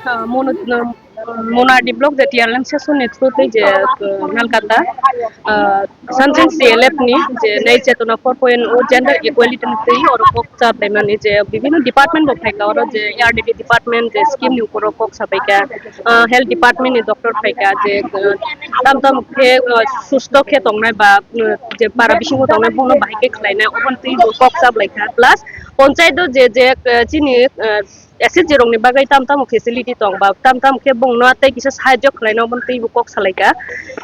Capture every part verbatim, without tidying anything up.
Ah, mono, um, Monardi block je T R L M session ni through tei je, uh, nalkata, uh, Sunshine C L F ni je nai chetona four point o gender equality ni twi oro kok cha paimani je bibino department bo phaika oro je R D D department je scheme ni upor o kok sa paika, uh, health department ni doctor phaika je, uh, tam tam khe, uh, susto khe tongnai ba, uh, je para bisingo tongnai bono bahai khe khlainai oboni twi bo kok cha blaikha plus ponchayat o je je, uh, chini, uh, S H G rokni bagwi tam tamo facility tong ba tam tam khe bongno tei kisa sahajyo khlaina obo teibo kok salaikha.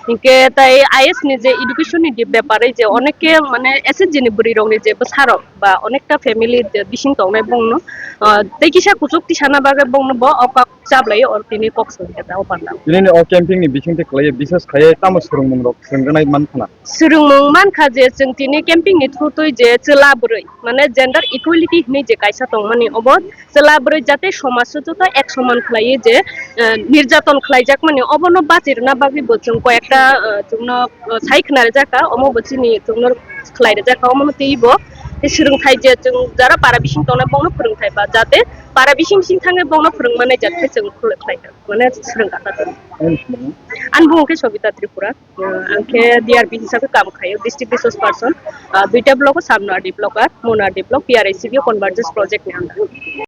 Hinkhe tai I S ni je education ni di bepar je onek khe mane S H G ni bwrwi rokni je bwsarok ba onekta family je bising tongnai bongno, ah, tei kisa kuchuk tisana bagwi bongno bo o kok chablai or tini kok salaikha ta o panda. Tini o camping ni bising tei khlaiya bises khlaiya tamo swrwngmung rok swrwngjaknai mankha na? Swrwngmung mankha je chwng tini camping ni through twi je chwla bwrwi mane gender equality hinwi je kaisa tongmani obo chwla bwrwi jate somaj o joto ek soman khlaiwi je, eh, nirjaton khlaijakmani obono bachirwna bagwi bo chwng koyekta, eh, chwngno, eh, sai khna rijak kha, omo bo chini chwngno khlai rijak kha, omono twibo tei swrwngthai je chwng jara para bising tongnai bongno phwrwngthai ba jate para bising bising thangwi bongno phwrwngmani jate chwng khlai kha, mane swrwng kha. Ani bumung khe Sobita Tripura. Ang khe D R P hisabe kam khaio, district resource person, ah, duita block o, Sabnardi block ar Monardi block, P R I C B o convergence project ni under.